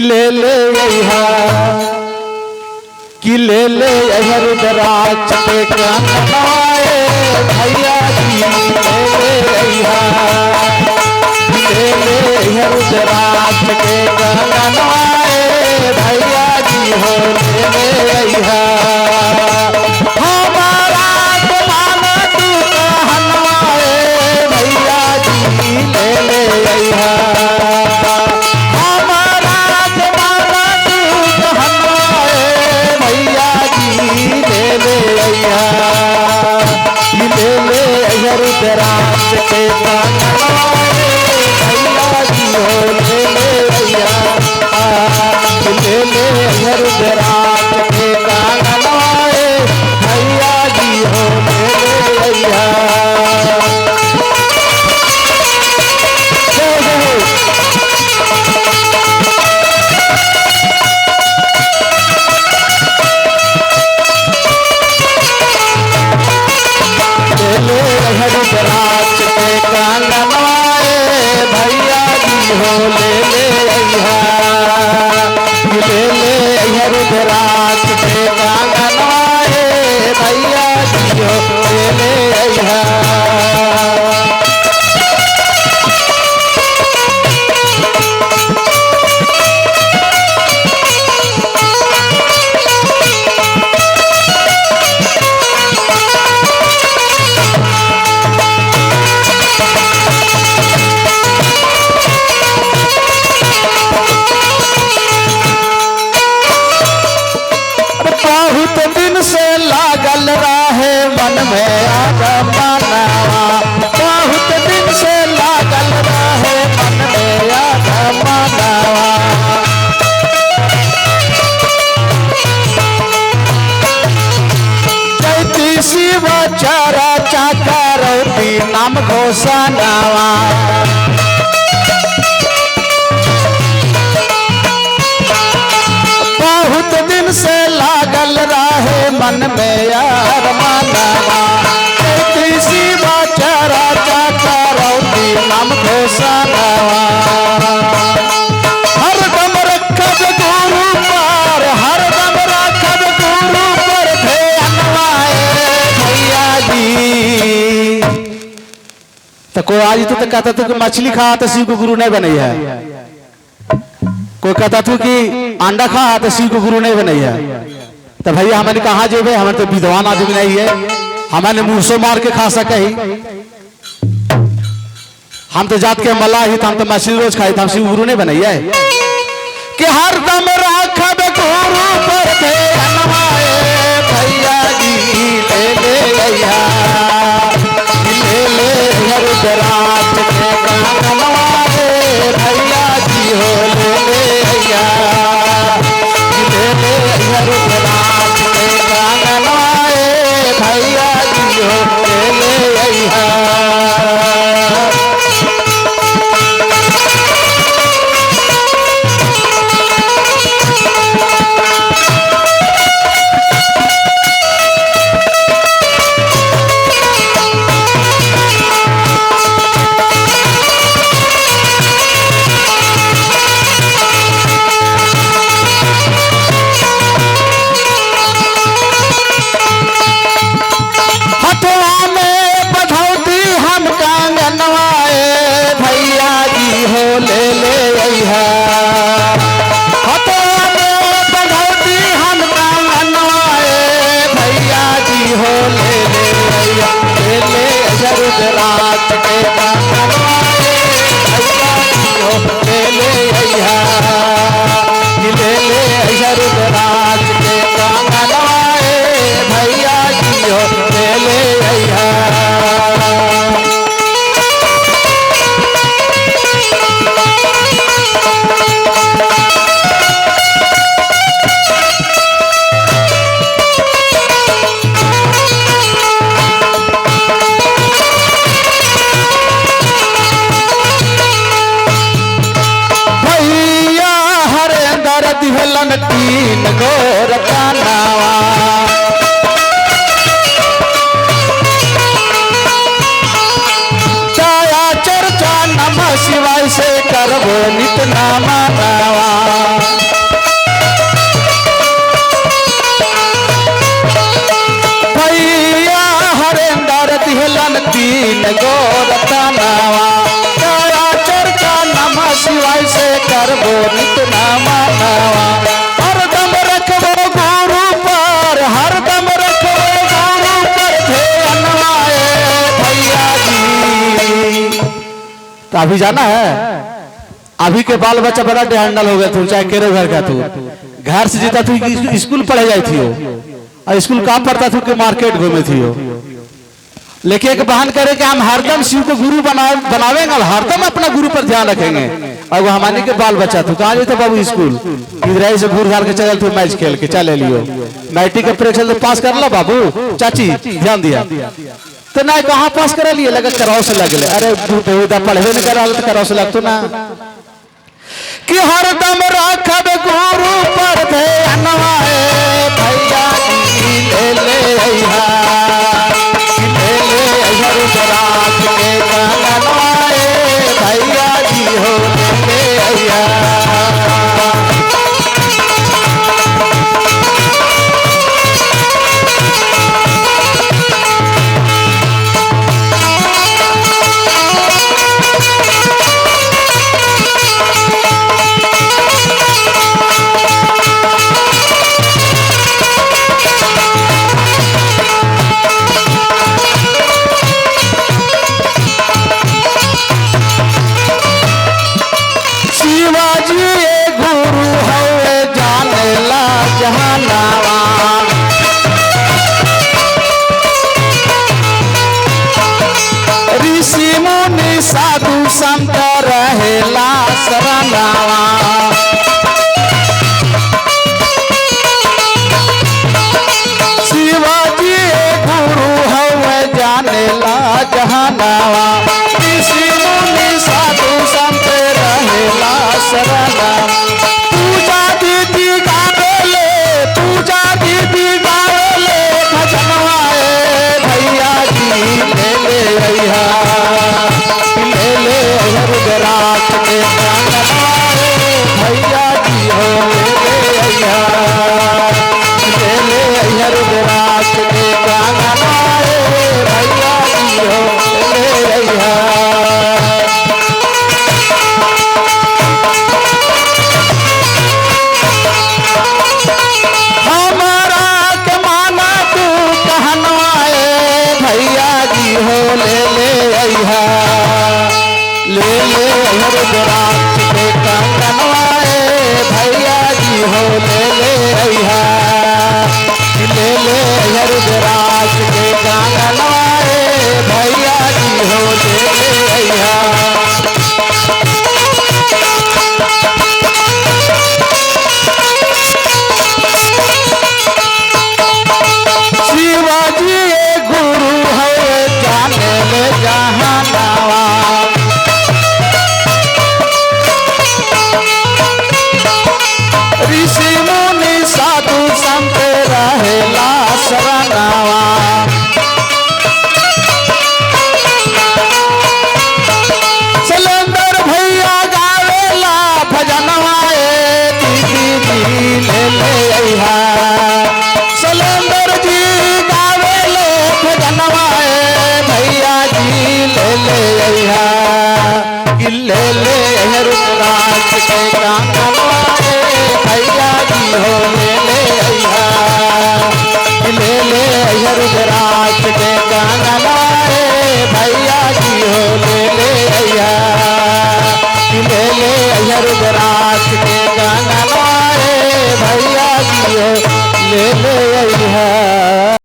कि ले ले अइहा, कि ले ले अइहा रुद्राक्ष के कंगनवाए भैया जी, ले ले अइहा, ले ले अइहा रुद्राक्ष के कंगनवाए भैया जी हो ले ले अइहा। हमारा मान तू कहनवाए भैया जी ले ले अइहा, हमारा मान तू कहनवाए भैया जी ले ले अइहा, ले ले अइहा रुद्राक्ष के कंगनवाए भैया जी हो ले ले अइहा, ले ले अइहा रुद्राक्ष के कंगनवाए भैया जी हो ले ले अइहा। जय जय हो। ले ले अइहा रुद्राक्ष के कंगनवाए भैया जी हो ले ले अइहा, ले ले अइहा रुद्राक्ष के कंगनवाए भैया जी हो ले ले अइहा। अरे बहुत दिन से लागल रहे मन में आग मनावा, बहुत दिन से लागल रहे मन में आग मनावा। जयती शिव चारा चाकरती नाम घोषणावा, बहुत दिन से लागल रहे मन में यार मानवा, जयती शिव चारा चाकरती नाम घोषणावा। हर दम रखब गुरु पर, हर दम रखब गुरु पर ध्यानवाए भैया जी। तो कोई आज तो कहता था कि मछली खा तो शिव को गुरु नहीं बनी है, कोई कहता था कि अंडा खा तो शिव को गुरु नहीं बनी है। तो भैया हमारे कहाँ जेबे, हमारे तो विद्वान आदमी नहीं है, हमारे मुँह से मार के खा सके ही। हम तो जात के मल्लाह ही, हम तो मछली रोज खाई, हम शिव गुरु नहीं बनाई है। कि हर दम रखब गुरु पर ध्यानवाए भैया जी ले ले अइहा, ले ले अइहा रुद्राक्ष के कंगनवाए भैया जी हो ले ले अइहा, ले ले अइहा रुद्राक्ष के कंगनवाए भैया जी हो ले ले अइहा। हथवा में बधौती हम कंगनवाए भैया जी हो ले ले अइहा, हथवा में बधौती हम कंगनवाए भैया जी हो ले ले अइहा, ले ले अइहा रुद्राक्ष के कंगनवाए भैया जी हो ले ले अइहा, ले ले अइहा रुद्राक्ष के कंगनवाए भैया जी हो ले ले अइहा। भैया हरेंद्र दिहलन तीन गोर कानावा, दया चर्चा नमः शिवाय से करबो नित नामा नावा। अभी जाना है। अभी के बाल बच्चा बड़ा हैंडल हो गए, तू चाहे केरे घर का, तू घर से जीता तू स्कूल पढ़े जाती थी और स्कूल काम पड़ता थी कि मार्केट घूमे थी। लेकिन एक बहन करे कि हम हरदम शिव को गुरु बनावेंगे और हरदम अपना गुरु पर ध्यान रखेंगे। और वो हमारे के बाल बच्चा तू कहाँ जाते बाबू स्कूल, इधर से घूर घार के चल तू मैच खेल के चले लियो, मैट्रिक के परीक्षा तो पास कर लो बाबू। चाची ध्यान दिया तो ना कहाँ पास कर लिए, लगा कराओ से लगले। अरे पढ़े नहीं करा तो कराओ से लगतो ना कि हरदम रखब गुरु पर ध्यान भैया जी ले ले अइहा, ले ले अइहा रुद्राक्ष के कंगनवाए भैया जी हो ले ले अइहा। शिवाजी गुरु हवे जाने ला जहानावा, ऋषि मुनि साधु संत रहेला शरणावा। शिवाजी गुरु हवे जाने ला जहानावा, ऋषि मुनि साधु संत रहेला शरणा। पूजा दीदी गावेले, पूजा दीदी गावेले भजनवाए भैया जी ले ले अइहा, ले ले अइहा रुद्राक्ष के कंगनवाए भैया जी हो ले ले अइहा, ले ले अइहा रुद्राक्ष के कंगनवाए भैया जी हो ले ले अइहा। हमारा के माना तू कहनवाए भैया जी हो ले ले अइहा, ले ले अइहा रुद्राक्ष के कंगनवाए भैया जी हो ले ले अइहा, ले ले अइहा रुद्राक्ष के कंगनवाए भैया जी हो ले ले अइहा। शिवाजी गुरु है जाने ले जहानावा, ऋषि मुनि साधु संत रहेला शरणावा। सिलेंडर भैया गावेला भजनवाए दीदी जी ले ले अइहा, सिलेंडर जी गावेले भजनवाए भैया जी ले ले अइहा, कि ले ले अइहा रुद्राक्ष के कंगनवाए भैया जी हो ले ले अइहा, कि ले ले अइहा रुद्राक्ष के कंगनवाए भैया जी हो ले ले अइहा, कि ले ले अइहा रुद्राक्ष के कंगनवाए भैया जी हो ले ले अइहा।